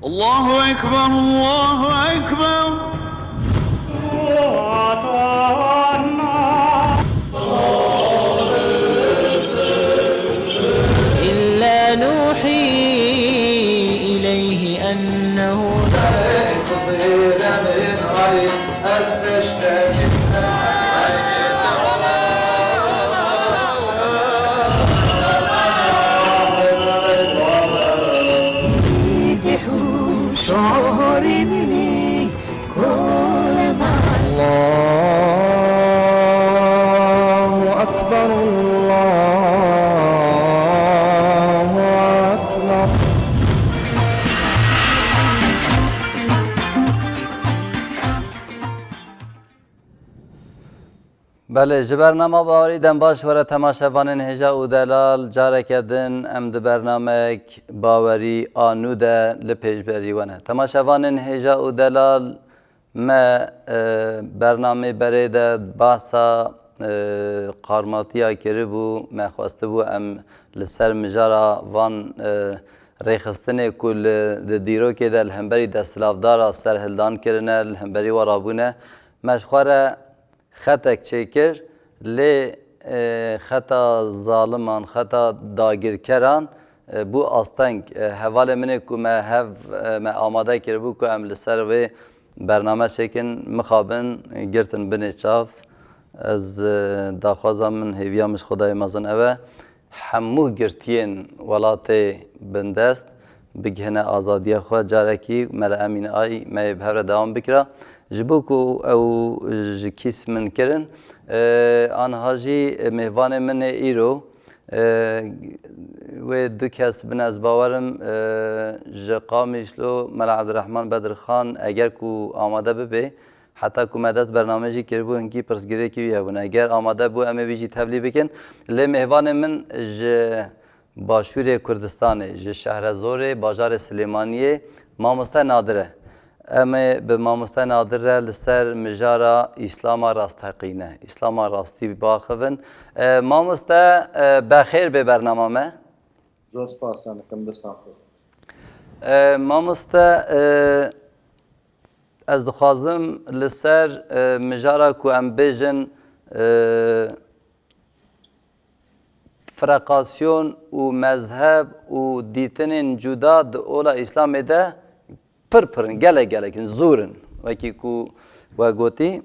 اللە اکبر اللە اکبر. إلا نوحي إليه أنه. اللە اکبر اللە اکبر. Belê, ji bernama Bawerî dem baş were temaşevanên hêja û delal, careke din em di bernameyek Bawerî a nû de li pêşberî we ne. Temaşevanên hêja û delal, me bernamê berê de behsa qarmatiya kiribû, me xwestibû em li ser mijara van rêxistinê ku li di dîrokê de li hemberî desthilatdara serhildan kirine, li hemberî we rabûne, me ji xwe re Xetek çêkir lê xeta zaliman, xeta dagirkeran bû asteng. Hevalê min ê ku me hev me amade kiribû ku em li ser wê bername çêkin mixabin girtin binê çav. Ez daxwaza min hêviya min ji Xwedayê mezin ew e Hemû girtiyên welatê bindest bigihine azadiya xwe carekî Mele Emîn Ay me yê bi hev re dewam bikira. Ji bo ku ew ji kîs min kirin aniha jî mêvanê min ê îro wê du kes bin ez bawer im ji Qamîşlo Mele Ebdurehman Bedirxan eger ku amade bibê Heta ku me dest bername jî kiribû hinkî pirsgirêkî wî hebûn. Eger amade bû em ê wî jî tevlî bikin. Lê mêvanê min ji Başûrê Kurdistanê, ji Şehrezorê, bajarê Silêmaniyê Mamoste Nadir e. Em ê bi Mamoste Nadir re li ser mijara Îslama rasteqîne, Îslama rastî biaxivin. Mamoste bexêr bê bernama me. Zor spas dikim destan xweş. Mamoste Ez dixwazim li ser mijara ku em bêjin freqasyon û mezheb û dîtinên cuda di ola Îslamê de pir pir in, gelek gelek in, zor in. Wekî ku we gotî.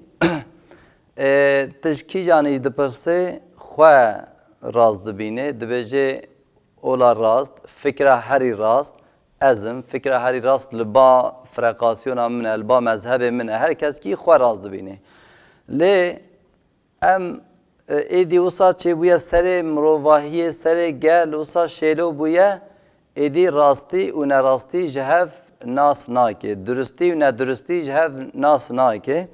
Tu ji kîjanî dipirsê xwe rast dibînê, dibêjê ola rast, fikra herî rast Ez im, fikra herî rast li ba freqasyona min e, li ba mezhebê min e. Her keskî xwe rast dibînê. Lê em êdî wisa çêbûye serê mirovahiyê, serê gel wisa şêlo bûye, êdî rastî û nerastî ji hev nas nake. Duristî û neduristî ji hev nas nake.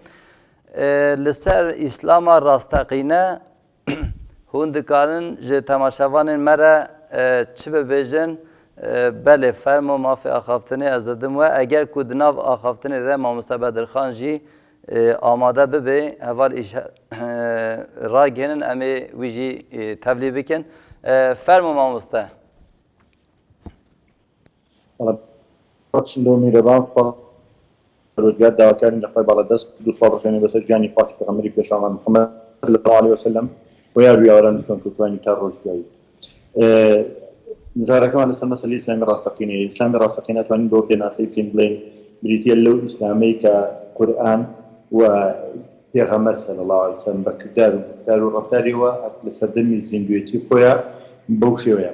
Li ser îslama rasteqîne Hûn dikarin ji temaşevanên me re çi bibêjin? Belê, fermo mafê axaftinê ez didim we. Eger ku di nav axaftinê de mamoste Bedirxan jî amade bibe, heval îş ragihînin em ê wî jî tevlî bikin. Fermo mamoste. پەروەردگار داواکارین لە خوای باڵادەست دوو سڵاو ڕژێنێ بەسەر گیانی پاکی پێغەمبەری پێشەوامان محمد صلی اللە علیە وسلم و یار و یاوەران و شوێنکەوتوانی تا ڕۆژی دوایی. مژارەکەمان لەسەر مەسەلەی ئیسلامی ڕاستەقینەیە. ئیسلامی ڕاستەقینە ئەتوانین بەوە پێناسەی بکەین بڵێین بریتییە لەو ئیسلامەی کە قورئان و پێغەمبەر صلی اللە علیە وسلم بە کردار و گوفتار و ڕەفتاریەوە لە سەردەمی زیندوێتی خۆیا بەو شێوەیە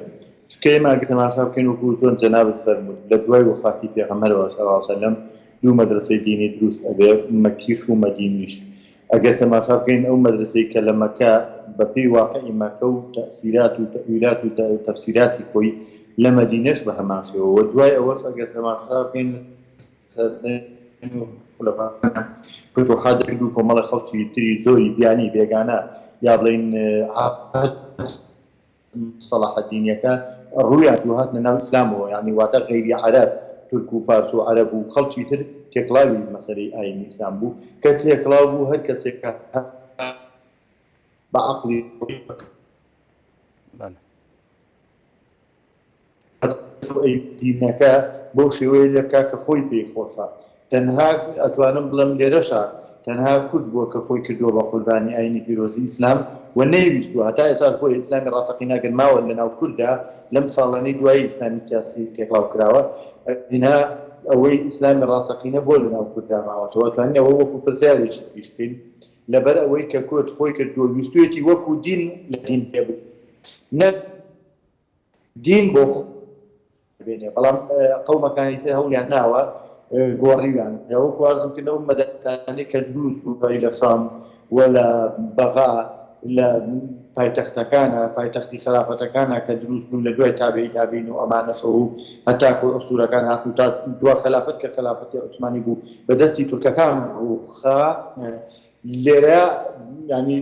چونکە ئێمە ئەگەر تەماشا بکەین وەکو چۆن جەنابت فەرمووت لە دوای وەفاتی پێغەمبەرەوە صلی اللە علیە وسلم دوو مەدرەسەی دینی دروست ئەبێ مەکیش و مەدینیش ئەگەر تەماشا بکەین ئەو مەدرەسەی کە لە مەکە بە پێی واقعی مەکە و تەئسیرات و تەئویلات و تەفسیراتی خۆی لە مەدینەش بە هەمان شێوە وە دوای ئەوەش ئەگەر تەماشا بکەین سەردەمی خولەفاکان فتوحات دەکرد و کۆمەڵە خەڵکی تری زۆری بیانی بێگانە یا بڵێین سەڵاحەدینیەکە ڕوویان کرد و هاتنە ناو ئیسلامەوە یانی واتە غەیری عەرەب تورک و فارس و عەرەب و خەڵکی تر تێکڵاوی مەسەلەی ئایینی ئیسلام بوو کە تێکڵاو بوو هەر کەسێک کە بە عەقڵی خۆی دینەکە. بەو شێوەیە لێ بکا کە خۆی پێی خۆشە. تەنها ئەتوانم بڵێم لێرەشا تەنها کورد بووە کە خۆی کردووە بە قوربانی ئاینی پیرۆزی ئیسلام و نەیویستووە هەتا ئێستاش بۆیە ئیسلامی ڕاستەقینە گەر ماوە لەناو کوردا لەم ساڵانەی دوایی ئیسلامی سیاسی تێکڵاو کراوە ئەگینا ئەوەی ئیسلامی ڕاستەقینە بۆ لەناو کوردا ماوەتەوە ئەتوانین ئەوە وەکو پرسیارێکی تریش بکەین لەبەر ئەوەی کە کورد خۆی کردووە ویستویەتی وەکو دین لە دین تێبگات نەک دین بۆ خۆی بێنێ بەڵام قەومەکانی تر هەوڵیان ناوە گۆڕیویان وەکو عەرزم کرد ئەو مەدەنیەتانەی کە دروست بوو دوای لە شام و لە بەغا لە پایتەختەکانە پایتەختی خەلافەتەکانە کە دروست بوون لە دوای تابعی تابعین و ئەمانەشەوە و هەتاکو عسوورەکان هاتن تا دوا خەلافەت کە خەلافەتی عوسمانی بوو بە دەستی تورکەکان ڕووخا. لێرە یانی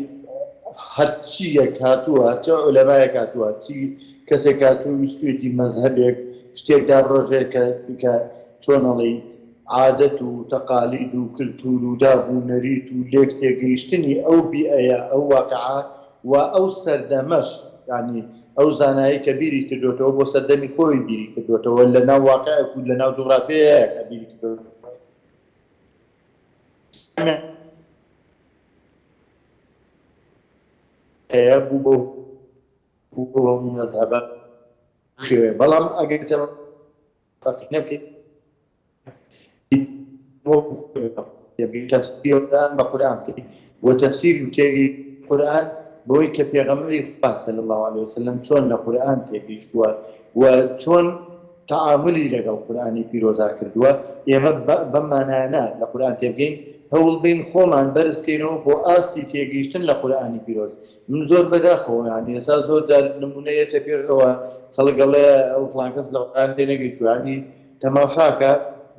هەرچییەک هاتووە، هەرچ عولەمایەک هاتووە، هەرچی کەسێک هاتووە ویستوویەتی مەزهەبێک شتێک دابڕێژێ کە کە چۆن ئەڵێی عادەت و تەقالید و کلتوور و داب و نەریت و لێک تێگەیشتنی ئەو بیئەیە، ئەو واقعە و ئەو سەردەمەش یانی ئەو زانایەی کە بیری کردۆتەوە بۆ سەردەمی خۆی بیری کردۆتەوە لە ناو واقعێک و لە ناو جوغرافیایەکا بیری کردۆتەوە. هەیە بوو بەو بوو بەو هەموو مەزهەبە شێوەیە بەڵام ئەگەر تەقینە بکەیت تەفسیرەکان بە قورئان بکەیت و تەفسیر و تێگەی قورئان بەوەی کە پێغەمبەری خوا صلی الله علیه وسلم چۆن لە قورئان تێگەیشتووە و چۆن تەعامولی لەگەڵ قورئانی پیرۆزا کردووە، ئێمە بەم مانایانە لە قورئان تێبگەین، هەوڵبەین خۆمان بەرزکەینەوە بۆ ئاستی تێگەیشتن لە قورئانی پیرۆز. من زۆر بەداخەوە یانی ئێستا زۆر جار نموونە یەتە پێشەوە خەڵک ئەڵێ ئەو فڵان کەس لە قورئان تێنەگەیشتووە، یانی تەماشاکە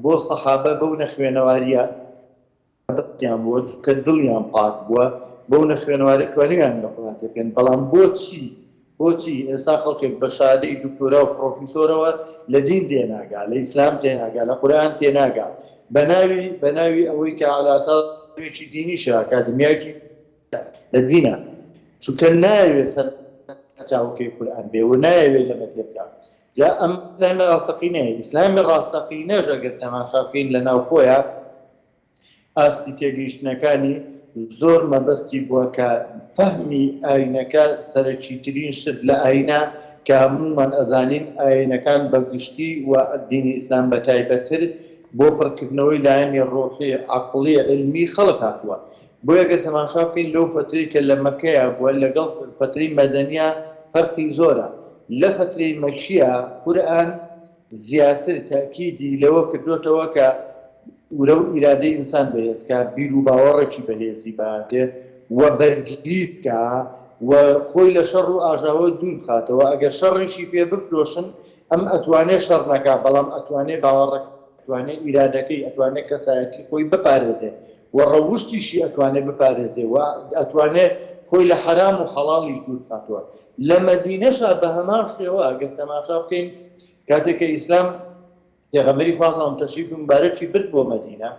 بۆ سەحابە بەو نەخوێنەوارییە، مەبەستیان بووە چونکە دڵیان پاک بووە بەو نەخوێنەوارە توانیویانە لە قورئان تێبگەن بەڵام بۆچی بۆچی ئێستا خەڵکێک بە شادەی دکتۆرا و پڕۆفیسۆرەوە لە دین تێناگا لە ئیسلام تێناگا لە قورئان تێناگا بە ناوی بە ناوی ئەوەی کە عەلاساوێکی دینیشە ئەکادیمیایەکی لە دینە چونکە نایەوێ سەرچاوەکەی قورئان بێ و نایەوێ لەمە تێبگا جا ئەم ئیسلامی ڕاستەقینەیە ئیسلامی ڕاستەقینەش ئەگەر تەماشا بکەین لە ناوخۆیە ئاستی تێگەیشتنەکانی زۆر مەبەستی بووە کە فەهمی ئاینەکە سەرەکیترین شت لە ئاینە کە هەموومان ئەزانین ئاینەکان بە گشتی و دینی ئیسلام بە تایبەتر بۆ پڕکردنەوەی لایەنی ڕۆحی، عەقڵی، عیلمی خەڵک هاتووە. بۆیە گەر تەماشا بکەین لەو فەترەی کە لە مەکەیا بووە لەگەڵ فەترەی مەدەنیا فەرقی زۆرە. لە فەترەی مەکییا قورئان زیاتر تەئکیدی لەوە کردۆتەوە کە ورە و ئیرادەی ئینسان بەهێز کا، بیر و باوەڕێکی بەهێزی باتێ و بەرگری بکا و خۆی لە شەڕ و ئاژاوە دوور بخاتەوە، ئەگەر شەڕیشی پێ بفرۆشن ئەم ئەتوانێ شەڕ نەکا بەڵام ئەتوانێ باوەڕەکەی، ئەتوانێ ئیرادەکەی، ئەتوانێ کەسایەتی خۆی بپارێزێ و ڕەوشتیشی ئەتوانێ بپارێزێ و ئەتوانێ خۆی لە حەرام و حەڵاڵیش دوور بخاتەوە. لە مەدینەشا بە هەمان شێوە ئەگەر تەماشا بکەین کاتێک کە ئیسلام پێغەمبەری خوا صلی اللە تەشریفی موبارەکی برد بۆ مەدینە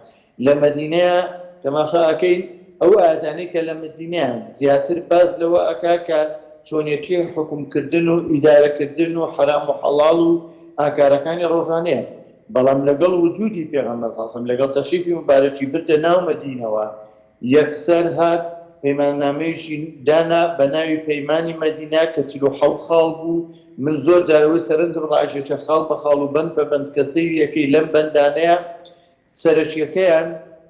لە مەدینەیە تەماشا ئەکەین ئەو ئایەتانەی کە لە مەدینەیان زیاتر باس لەوە ئەکا کە چۆنیەتی حوکمکردن و ئیدارەکردن و حەرام و حەڵاڵ و ئاکارەکانی ڕۆژانەیە بەڵام لەگەڵ وجودی پێغەمبەر صلی اللە علیه لەگەڵ تەشریفی موبارەکی بردە ناو مەدینەوە یەکسەر هات پەیماننامەیەکی دانا بە ناوی پەیمانی مەدینە کە 47 خاڵ بوو، من زۆر جار ئەوەی سەرنجم ڕاکێشا خاڵ بە خاڵ و بەند بە بەند کە سەیری ئەکەی لەم بەندانەیا سەرەکیەکەیان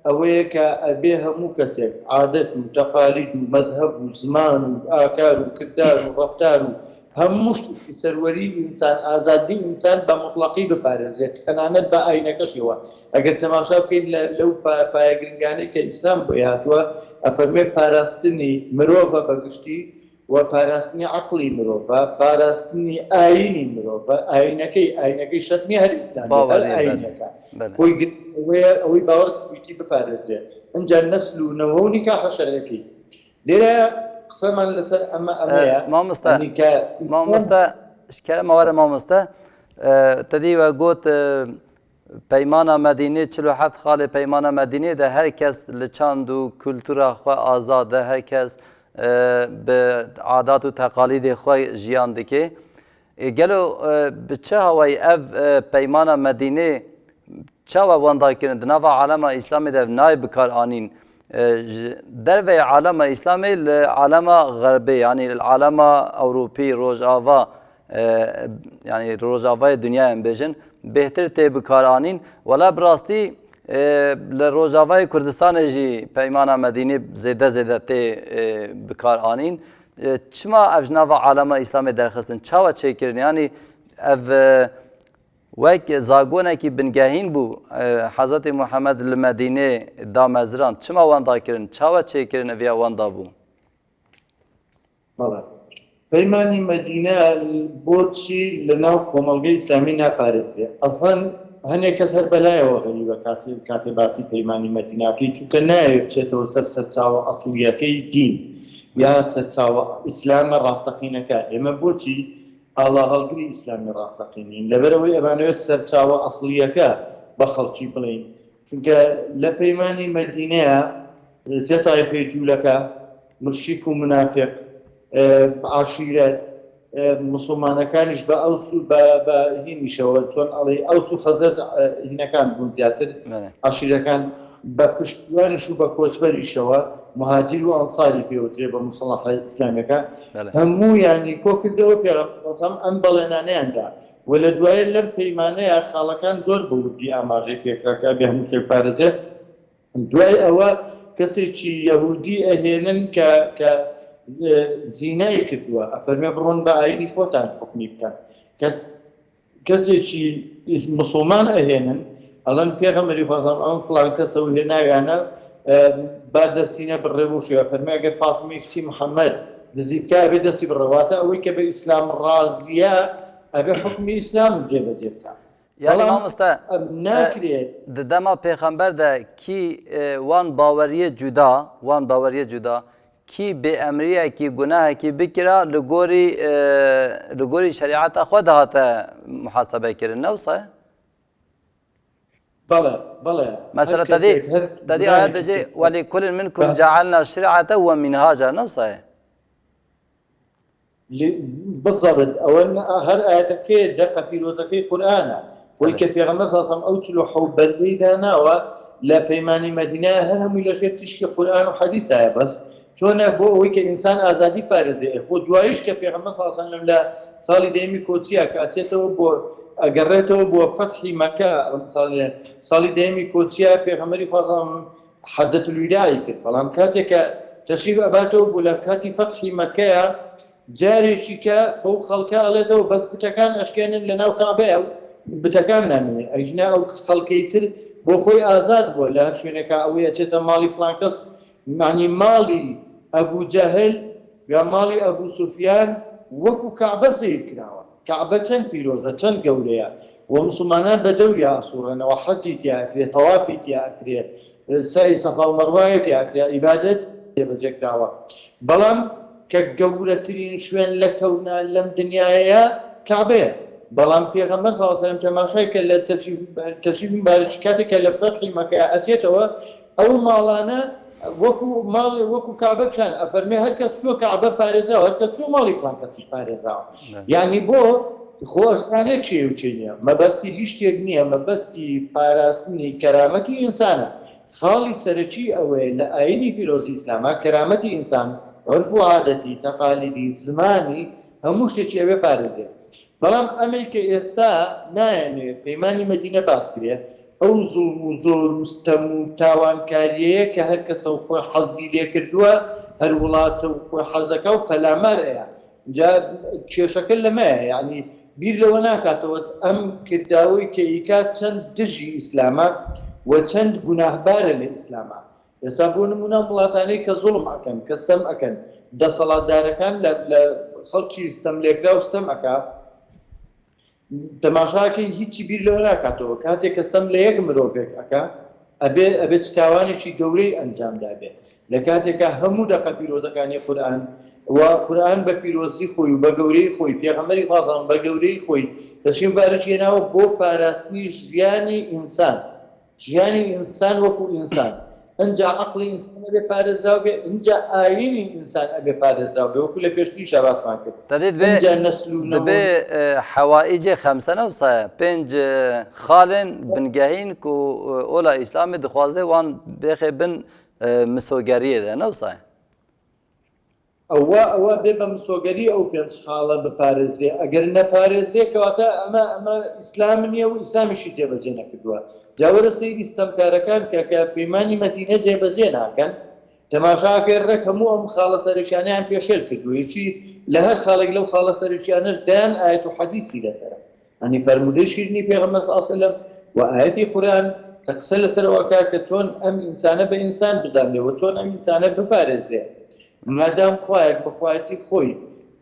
ئەوەیە کە ئەبێ هەموو کەسێک عادەت و تەقالید و مەزهەب و زمان و ئاکار و کردار و ڕەفتار و هەموو شتێکی سەروەری ئینسان، ئازادی ئینسان بە موتڵەقی بپارێزرێت، تەنانەت بە ئاینەکەشیەوە. ئەگەر تەماشا بکەین لە لەو پایە گرنگانەی کە ئیسلام بۆی هاتووە، ئەفەرموێ پاراستنی مرۆڤە بە گشتی و پاراستنی عەقڵی مرۆڤە، پاراستنی ئایینی مرۆڤە، ئایینەکەی، ئایینەکەی شەرت نییە هەر ئیسلام بێت، هەر باوەڕی بەلێ ئایینێکە، بەلێ. خۆی گرنگ ئەوەیە ئەوەی باوەڕ کردوویتی بپارێزرێ، ئینجا نەسل و نەوە و نیکاحە شەرعیەکەی. لێرە قسەمان لەسەر ئەمە ئەمەیە مامۆستا یانی کە ئیسلام مامۆستا شکەرە وەرە مامۆستا تدی وە گوت پەیمانە مەدینێ 47 خاڵێ پەیمانە مەدینێ دە هەر کەس لە چاند و کولتورا خۆ ئازادە هەر کەس بە عادات و تەقالیدێ خۆی ژیان دکێ. Gelo bi çi hawayî ev peymana Medînê çawa wenda kirin di nava alema Îslamê de nayê bikaranîn ji derveyê alema Îslamê li alema Xerbê yanî li alema Ewropî Rojava yanî Rojavayê dinyayê em bêjin bêhtir tê bikaranîn wela bi rastî li Rojavayê Kurdistanê jî peymana Medînê zêde zêde tê bikaranîn Çima ev ji nava alema Îslamê derxistin? Çawa çêkirin? Yanî ev wek zagonekî bingehîn bû Hezretî Muhammed li Medînê damezirand. Çima wenda kirin? Çawa çêkirin ev ya wenda bû? Bele. Peymanî Medîne بۆچی لە ناو کۆمەڵگەی ئیسلامی ناپارێزرێ؟ ئەسڵەن هەنێک کەس هەر بەلایەوە غەریبە کاسی کاتێ باسی پەیمانی مەدیناکەی چونکە نایەوێ بچێتەوە سەر سەرچاوە ئەسڵیەکەی دین یا سەرچاوە ئیسلامە ڕاستەقینەکە ئێمە بۆچی ئاڵاهەڵگری ئیسلامی ڕاستەقینین لەبەرئەوەی ئەمانەوێت سەرچاوە ئەسڵیەکە بە خەڵکی بڵێین چونکە لە پەیمانی مەدینەیە سێ تایفەی جوولەکە مشریک و منافق عەشیرەت موسڵمانەکانیش بە ئەوس و بە بە هینیشەوە چۆن ئەڵێی ئەوس و خەزرەج هینەکان بوون زیاتر عەشیرەکان بە پشتیوانیش و بە کۆچبەریشەوە مهاجر و ئەنساری پێوترێ بە موسڵەحە ئیسلامیەکە هەموویانی کۆ کردەوە پێغەمبەر ئەم بەڵێنانەیان دا و لە دوایە لەم پەیمانەیە خاڵەکان زۆر بە وردی ئاماژەی پێکرا کە ئەبێ هەموو شتێک بپارێزرێت دوای ئەوە کەسێکی یەهودی ئەهێنن کە کە زینای کردووە ئەفەرمێ بڕۆن بە ئاینی خۆتان حکمی بکەن کە کەسێکی مسلمان ئەهێنن ئەڵەن پێغەمبەری خوا ئەم فڵان کەسە و هێناویانە با دەستی نەبڕێ بۆ شێوە فەرمی ئەگەر فاتمەی کچی محەممەد دزی بکە ئەبێ دەستی بڕێ واتە ئەوەی کە بە ئیسلام ڕازیە ئەبێ حکمی ئیسلام جێبەجێ بکە یانی مامۆستا ناکرێت di dema pêxember de kî wan baweriyê cuda wan baweriyê cuda kî bêemriyekî gunahekî bikira li gorî li gorî şerîeta xwe dihate muhasebekirin ne wisa ye? بەڵێ بەڵێ Mesela tedî tedî ayet dicê welî kulin minkum cealna şir'ate we minhaca ne wisa ye? بالضبط ئەوە هەر ئایەتەکەی دەقە پیرۆزەکەی قورئانە خۆی کە پێغەمبەر صلی الله علیه و سلم ئەو 47 بەندەی داناوە لە پەیمانی مەدینە هەر هەمووی لەژێر تیشکی قورئان و حەدیسایە بەس چۆنە بۆ ئەوەی کە ئینسان ئازادی پارێزێ خۆ دوایش کە پێغەمبەر صلی الله علیه و سلم لە ساڵی دەیەمی کۆچیە کە ئەچێتەوە بۆ ئەگەڕێتەوە بۆ فەتحی مەکە ساڵی دەیەمی کۆچیە پێغەمبەری خوا صلی الله علیه و سلم حجة الوداعی کرد بەڵام کاتێک کە تەشریف ئەباتەوە بۆ لە کاتی فەتحی مەکەیە جارێکی کە بەو خەڵکە ئەڵێتەوە بەس بتەکان ئەشکێنن لە ناو کەعبەیە و بتەکان نامێنێ ئەگینا ئەو خەڵکەی تر بۆ خۆی ئازاد بووە لە هەر شوێنێکا ئەوەی ئەچێتە ماڵی فڵان کەس معنی ماڵی ئەبوو جەهل یا ماڵی ئەبوو سوفیان وەکو کەعبە سەیر کراوە کەعبە چەند پیرۆزە چەند گەورەیە و موسڵمانان بە دەوریا ئەسوڕێنەوە حەجی تیا ئەکرێ تەوافی تیا ئەکرێ سەعی سەفا و مەڕوای تیا ئەکرێ عیبادەت جێبەجێ کراوە بەڵام کە گەورەترین شوێن لە کەونا لەم دنیایە کەعبەیە بەڵام پێغەمبەر صلی الله علیه و سلم تەماشای کە لە تەشریف مبارەکی کاتێک کە لە فەتحی مەکە ئەچێتەوە ئەو ماڵانە وەکو ماڵ وەکو کەعبە پیشان ئەفەرمێ هەر کەس چووە کەعبە پارێزراوە هەر کەس چووە ماڵی فڵان کەسیش پارێزراوە یعنی بۆ خۆ ئەزانێ کێ و کێ نییە مەبەستی هیچ شتێک نییە مەبەستی پاراستنی کەرامەتی ئینسانە خاڵی سەرەکی ئەوەیە لە ئاینی پیرۆزی ئیسلاما کەرامەتی ئینسان عورف و عادەتی تەقالیدی زمانی هەموو شتێکی ئەوێ پارێزێ بەڵام ئەمەی کە ئێستا نایەنێ پەیمانی مەدینە باس کرێ ئەو زوڵم و زۆر و ستەم و تاوانکاریەیە کە هەر کەسە و خۆی حەزی لێ کردووە هەر وڵاتە و خۆی حەزەکا و پەلامار ئەیا جا کێشەکە لەمەیە یانی بیر لەوە ناکاتەوە ئەم کرداوەی کە ئیکات چەند دژی ئیسلامە و چەند گوناهبارە لە ئیسلامە ئێستا بۆ نمونە ئەم وڵاتانەی کە زوڵم ئەکەن کە ستەم ئەکەن دەسەڵاتدارەکان لە لە خەڵکی ستەم لێکراو ستەم ئەکا تەماشاکەی هیچی بیر لەوە ناکاتەوە کاتێک کە ستەم لە یەک مرۆڤێک ئەکا ئەبێ ئەبێ چ تاوانێکی گەورەی ئەنجام دابێ لە کاتێکا هەموو دەقە پیرۆزەکانی قورئان و قورئان بە پیرۆزی خۆی و بە گەورەی خۆی پێغەمبەری خوا صلی بە گەورەی خۆی تەشریف بارشی هێناوە بۆ پاراستنی ژیانی ئینسان ژیانی ئینسان وەکو ئینسان. ئنجا عەقڵی ئینسان ئەبێ پارێزراو بێ، ئنجا ئایینی ئینسان ئەبێ پارێزراو بێ، وەکو لە پێشتریشا باسمان کرد. تەدیت بێ ئنجا نەسل و نەوە و. دبێ حەوائیجێ خەمسە نەوسایە پێنج خالێن بنگەهین کو ئۆلا ئیسلامێ دخوازێ وان بێخێ بن مسۆگەریێ دە نەوسایە. ئەوا ئەوە بێ بە مسۆگەری ئەو پێنج خاڵە بپارێزرێ ئەگەر نەپارێزرێ کەواتە ئەمە ئەمە ئیسلام نییە و ئیسلامیشی جێبەجێ نەکردووە جا وەرە سەیری ستەمکارەکان کە کە پەیمانی مەدینە جێبەجێ ناکەن تەماشاکەی ڕێک هەموو ئەم خاڵە سەرەکیانەیان پێشێل کردووە یەکی لە هەر خاڵێک لەو خاڵە سەرەکیانەش دەیان ئایەت و حەدیسی لەسەرە یانی فەرموودەی شیرینی پێغەمبەر صلی اللە علیە وسلم و ئایەتی قورئان کە قسە لەسەر ئەوە ئەکا کە چۆن ئەم ئینسانە بە ئینسان بزانرێ و چۆن ئەم ئینسانە بپارێزرێ مادام خوایەک بە خوایەتی خۆی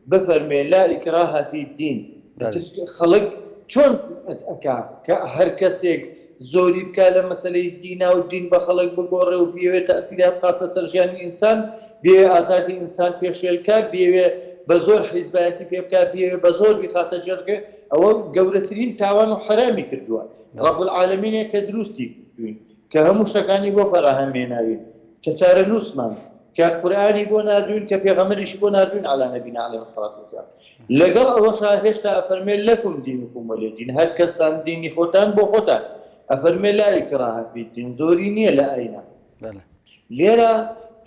بفەرمێ لا اکراه فی الدین ئیتر خەڵک چۆن جورئەت ئەکا کە هەر کەسێک زۆری بکا لە مەسەلەی دینا و دین بە خەڵک بگۆڕێ و بیەوێ تەئسیرات بخاتە سەر ژیانی ئینسان بیەوێ ئازادی ئینسان پێشێل کا، بیەوێ بە زۆر حیزبایەتی پێ بکا، بیەوێ بە زۆر بیخاتە ژێر ڕێ، ئەوە گەورەترین تاوان و حەرامی کردووە. رب العالمینێک کە دروستی کردووین، کە هەموو شتەکانی بۆ فەراهەم هێناوین، کە چارەنووسمان، کە قورئانی بۆ ناردووین، کە پێغەمبەریشی بۆ ناردووین علی نبینا علیه الصلوة والسلام. لەگەڵ ئەوەشا هێشتا ئەفەرمێ لکم دینکم ولی دین، هەر کەستان دینی خۆتان بۆ خۆتان. ئەفەرمێ لا اکراه فی الدین، زۆری نییە لە ئاینا. لێرە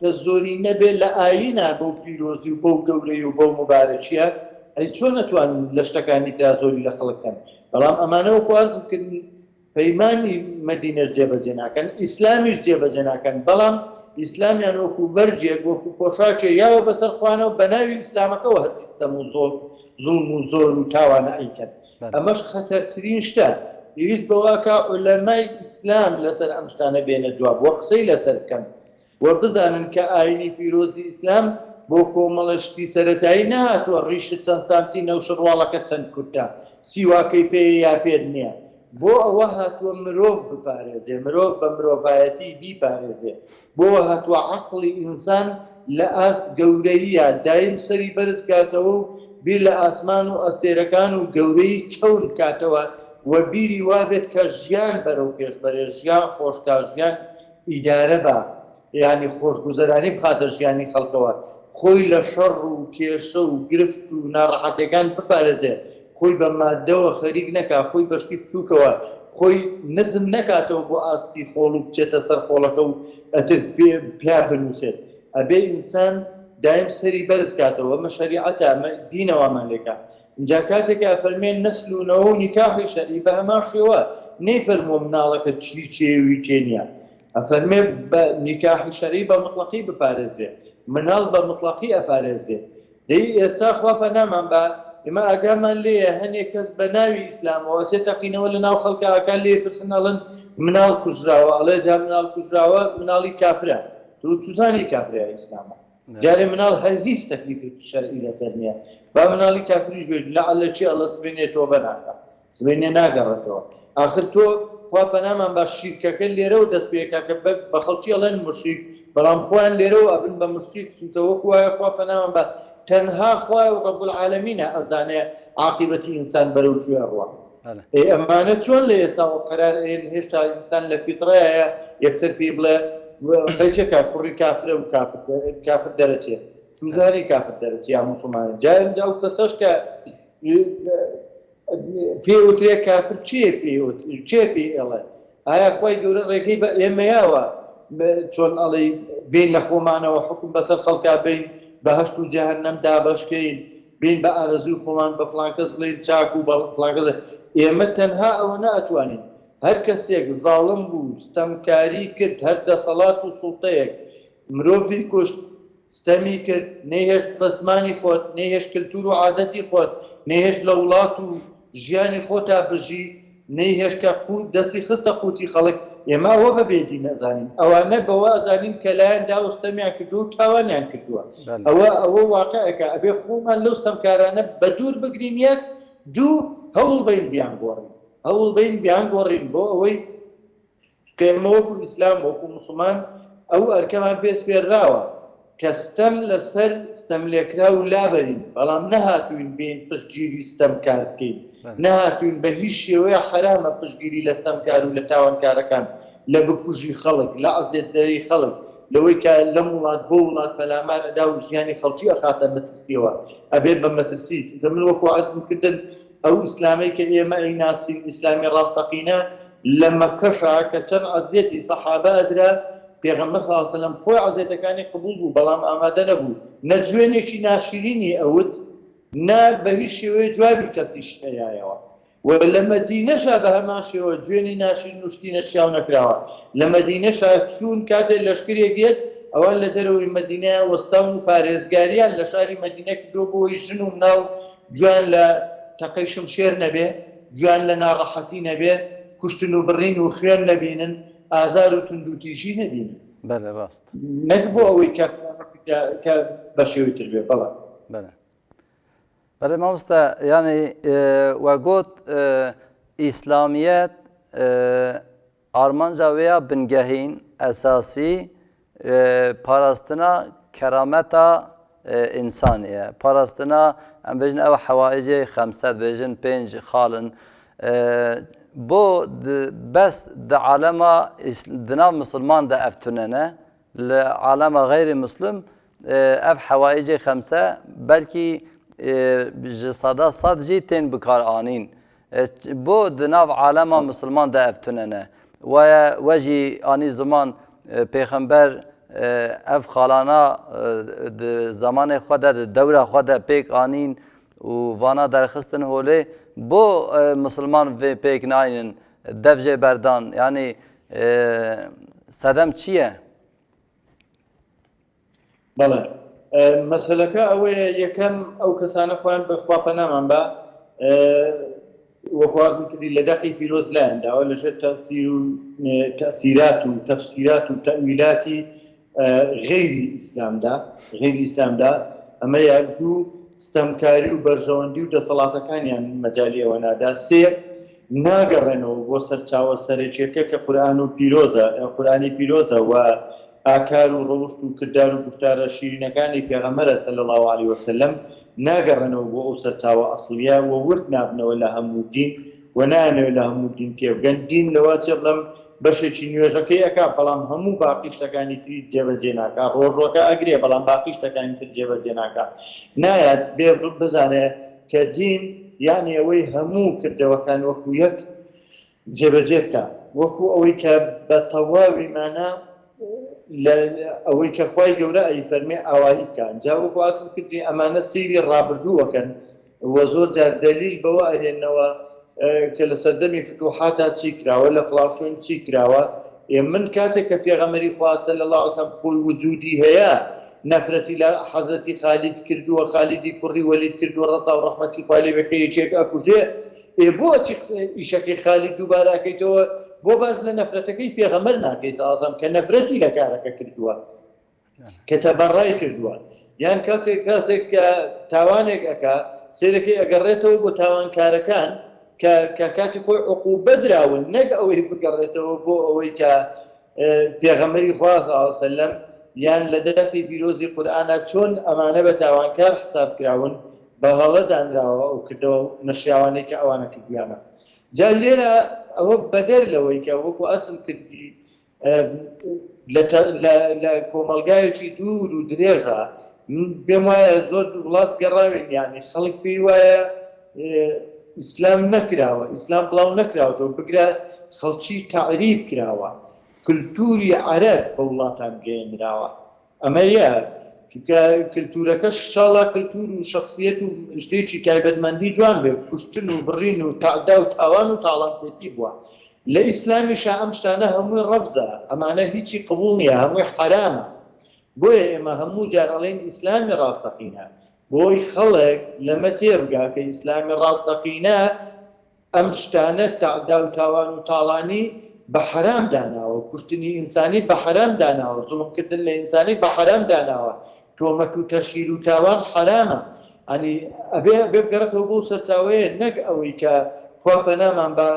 کە زۆری نەبێ لە ئایینا بەو پیرۆزی و بەو گەورەی و بەو موبارەکیە ئەی چۆن ئەتوانن لە شتەکانی ترا زۆری لە خەڵک کەن بەڵام ئەمانە وەکو عەرزم کرد پەیمانی مەدینەش جێبەجێ ناکەن ئیسلامیش جێبەجێ ناکەن بەڵام ئیسلامیان وەکو بەرگێک وەکو پۆشاکێ یاوە بەسەر خوانەوە بەناوی ئیسلامەکەوە هەرچی ستەم و زۆڵ زوڵم و زۆر و تاوانە ئەیکەن. ئەمەش خەتەرترین شتە، پێویست بەوەئەکا عولەمای ئیسلام لەسەر ئەم شتانە بێنە جواب و قسەی لەسەر بکەن و بزانن کە ئاینی پیرۆزی ئیسلام بۆ کۆمەڵە شتی سەرەتایی نەهاتووە ڕیشت چەند سانتینە و شڕواڵەکەت چەند کورتە سیواکەی پێیە یا پێت نییە بۆ ئەوە هاتووە مرۆڤ بپارێزێ مرۆڤ بە مرۆڤایەتی بیپارێزێ بۆوە هاتووە عەقڵی ئینسان لە ئاست گەورەییا دایم سەری بەرز کاتەوە و بیر لە ئاسمان و ئەستێرەکان و گەورەیی کەون بکاتەوە و بیری وابێت کە ژیان بەرەو پێش بەرێ، ژیان خۆش کا، ژیان ئیدارە با، یانی خۆشگوزەرانی بخاتە ژیانی خەڵکەوە، خۆی لە شەڕ و کێشە و گرفت و ناڕەحەتیەکان بپارێزێ، خۆی بە ماددەوە خەریک نەکا، خۆی بە شتی بچووکەوە، خۆی نزم نەکاتەوە بۆ ئاستی خۆڵ و بچێتە سەر خۆڵەکە و ئەتر پیا بنووسێت. ئەبێ ئینسان دایم سەری بەرز کاتەوە، ئەمە شەریعەتە، ئەمە دینە وامان لێکا. ئینجا کاتێک ئەفەرمێ نەسل و نەوە و نیکاحی شەرعی بە هەمان شێوە، نەیفەرمووە مناڵەکە چی چێ وی چێ نییە. ئەفەرمێ بە نیکاحی شەرعی بە موتڵەقی بپارێزرێ، مناڵ بە موتڵەقی ئەپارێزرێ. دەی ئێستا خوا پەنامان با ئێمە ئاگامان لێیە هەنێ کەس بە ناوی ئیسلامەوە ئەچێ تەقینەوە لە ناو خەڵکا ئەکا لێی پرسن ئەڵێن مناڵ کوژراوە ئەڵێ جا مناڵ کوژراوە مناڵی کافرە تۆ چوزانی کافرە یا ئیسلامە جارێ مناڵ هەر هیچ تەکلیفێکی شەرعی لەسەر نییە با مناڵی کافریش بێت لەعلە چی ئەڵێ سبەینێ تۆبە ناکا سبەینێ ناگەڕێتەوە ئاخر تۆ خوا پەنامان با شیرکەکە لێرەوە دەست پێکا کە بە خەڵکی ئەڵێن موشریک بەڵام خۆیان لێرەوە ئەبن بە موشریک چونکە وەکو وایە خوا پەنامان با تەنها خوایە و رب العالمینە ئەزانێ عاقیبەتی ئینسان بەرەو کوێ ئەڕوا ئەی ئەمانە چۆن لە ئێستاوە قەرار ئەیەن هێشتا ئینسان لە فیتڕەیە یەکسەر پێی بڵێ قەیچەکە کوڕی کافرە و کافر دەرەچێ چوزانی کافر دەرەچێ یا موسڵمانە جا ئەو کەسەش کە پێی وترێ کافر کێ پێی کێ پێی ئەڵێ ئایا خوای گەورە ڕێگەی بە ئێمە یاوە چۆن ئەڵێی بین لە خۆمانەوە حکم بەسەر خەڵکا بین بەهەشت و جەهەنەم دابەشکەین بین بە ئارەزووی خۆمان بە فڵان کەس بڵێین چاک و بە فڵان کەس ئێمە تەنها ئەوە ناتوانین هەر کەسێک زاڵم بوو ستەمکاری کرد هەر دەسەڵات و سوڵتەیەک مرۆڤی کوشت، ستەمی کرد، نەیهێشت بە زمانی خۆت، نەیهێشت کلتور و عادەتی خۆت، نەیهێشت لە وڵات و ژیانی خۆتا بژی، نەیهێشت کە قوت دەستی خستە قوتی خەڵک، ئێمە ئەوە بە بێ دین ئەزانین، ئەوانە بەوە ئەزانین کە لایان داوە ستەمیان کردووە و تاوانیان کردووە، ئەوە ئەوە واقعێکە ئەبێ خۆمان لەو ستەمکارانە بەدوور بگرین یەک، دوو هەوڵ بەین بیانگۆڕین، هەوڵ بەین بیانگۆڕین بۆ ئەوەی چونکە ئێمە وەکو ئیسلام وەکو موسڵمان ئەو ئەرکەمان پێ سپێرراوە. کە ستەم لەسەر ستەملێکراو لابەرین، بەڵام نەهاتووین بێین پشتگیری ستەمکار بکەین، نەهاتووین بە هیچ شێوەیە حەرامە پشتگیری لە ستەمکار و لە تاوانکارەکان، لە بکوژی خەڵک، لە عەزێتدەری خەڵک، لەوەی کە لەم وڵات بۆ وڵات پەلامار ئەدا و ژیانی خەڵکی ئەخاتە مەترسیەوە، ئەبێت بە مەترسی، چونکە من وەکو عەرزم کردن ئەو ئیسلامەی کە ئێمە ئەیناسین ئیسلامی ڕاستەقینە لە مەککەشا کە چەند عەزیەتی سەحابە ئەدرا پێغەمبەر صلی اللە علیە وسلم خۆی عەزێتەکانی قبوڵ بوو بەڵام ئامادە نەبوو نە جوێنێکی ناشرینی ئەوت نە بە هیچ شێوەیە جوابی کەسیش ئەیایەوە و لە مەدینەشا بە هەمان شێوە جوێنی ناشرین و شتی نەشیاو نەکراوە لە مەدینەشا چوون کاتێ لەشکرێک یەت ئەوان لە دەرەوەی مەدینەیا وەستاون و پارێزگاریان لە شاری مەدینە کردووە بۆ ئەوەی ژن و مناڵ گوێیان لە تەقەی شمشێر نەبێ، گوێیان لە ناڕەحەتی نەبێ، کوشتن و بڕین و خوێن نەبینن، ئازار و توندوتیژی نەبینن. بەلێ ڕاست. نەک بۆ ئەوەی کە کە بە شێوەی تر بێ، بەڵێ. بەلێ. بەلێ مامۆستا یانی وە گۆت ئیسلامیەت ئارمانجا وێ ya bingehîn، esasî، parastina kerameta însanê ye. Parastina em bêjin ew hewaîcê xemse dibêjin pênc xal in. Bo bes di alema di nav misilman de ev tune ne. Li alema xeyrî mislim ev hewaîcê xemse belkî 100% jî tên bikaranîn. Bo di nav alema misilman de ev tune ne. Waye we jî anî ziman pêxember ev xalana di zemanê xwe de di dewra xwe de pêk anîn û vana derxistin holê bo misilman vê pêk naynin dev jê berdan yanî sedem çi ye? بەڵێ مەسەلەکە ئەوەیە یەکەم ئەو کەسانە خۆیان بە خوا پەنامان بە وەکوازم کردی لە دەقی پیرۆز لایان داوە لەژێر تەسیر و تەسیرات و تەفسیرات و تەویلاتی غەیری ئیسلامدا غەیری ئیسلامدا ئەمە یەک دوو ستەمکاری و بەرژەوەندی و دەسەڵاتەکانیان مەجالی ئەوە نادا سێ ناگەڕێنەوە بۆ سەرچاوە سەرەکیەکە کە قورئان و پیرۆزە قورئانی پیرۆزە و ئاکار و ڕەوشت و کردار و گوفتارە شیرینەکانی پێغەمبەرە صلی اللە علیە وسلم ناگەڕێنەوە بۆ ئەو سەرچاوە ئەسڵیە و ورد نابنەوە لە هەموو دین و نایانەوێت لە هەموو دین تێبگەن دین لەوە چێ بڵێم بەشێکی نوێژەکەی ئەکا بەڵام هەموو باقی شتەکانی تری جێبەجێ ناکا ڕۆژوەکە ئەگرێ بەڵام باقی شتەکانی تر جێبەجێ ناکا نایات بێ بزانێ کە دین یانی ئەوەی هەموو کردەوەکان وەکو یەک جێبەجێ بکا وەکو ئەوەی کە بە تەواوی مانا لە ئەوەی کە خوای گەورە ئەیفەرمێ ئاوایی بکا جا وەکو ئاسم کردی ئەمانە سەیری ڕابردوو ئەکەن و زۆر جار دەلیل بەوە ئەهێنەوە کە لە سەردەمی فتوحاتا چی کراوە لە فڵان شوێن چی کراوە ئێ من کاتێک کە پێغەمبەری خوا صلی اللە علیه وسلم خۆی وجودی هەیە نەفرەتی لە حەزرەتی خالید کردووە خالیدی کوڕی وەلید کردووە ڕەزا و ڕەحمەتی خوای لێ بێ کە یەکێک ئەکوژێ ئێ بۆ ئەچی ئیشەکەی خالید دووبارە ئەکەیتەوە بۆ باس لە نەفرەتەکەی پێغەمبەر ناکەی صلی اللە علیه وسلم کە نەفرەتی لە کارەکە کردووە کە تەبەڕای کردووە یان کەسێک کەسێک کە تاوانێک ئەکا سەیرەکەی ئەگەڕێتەوە بۆ تاوانکارەکان کە کە کاتی خۆی عقوبە دراون نەک ئەوەی بگەڕێتەوە بۆ ئەوەی کە پێغەمبەری خوا صلی الله علیه وسلم یان لە دەقی پیرۆزی قورئانا چۆن ئەمانە بە تاوانکار حساب کراون بە هەڵە دانراوە ئەو کردەوە نەشیاوانەی کە ئەوانە کردویانە جا لێرە ئەوە بەدەر لەوەی کە وەکو ئەسم کردی لە کۆمەڵگایەکی دوور و درێژە پێم وایە زۆر وڵات گەڕاوین یعنی خەڵک پێی وایە ئیسلام نەکراوە ئیسلام بڵاو نەکراوەتەوە بگرە خەڵکی تەعریب کراوە کلتوری عەرەب بە وڵاتان گەیەنراوە ئەمە یەک چونکە کلتورەکەش شاڵا کلتور و شخصیت و شتێکی تایبەتمەندی جوان بێ کوشتن و بڕین و تەعدا و تاوان و تاڵانچێتی بووە لە ئیسلامیشا ئەم شتانە هەمووی ڕەفزە ئەمانە هیچی قبوڵ نییە هەمووی حەرامە بۆیە ئێمە هەموو جار ئەڵێین ئیسلامی ڕاستەقینە بۆی خەڵک لەمە تێبگا کە ئیسلامی ڕاستەقینە ئەم شتانە تەعدا و تاوان و تاڵانی بە حەرام داناوە، کوشتنی ئینسانی بە حەرام داناوە، زوڵم کردن لە ئینسانی بە حەرام داناوە، تۆمەت و تەشهیر و تاوان حەرامە، یانی ئەبێ ئەبێ بگەڕێتەوە بۆ سەرچاوەیە نەک ئەوەی کە خوا پەنامان با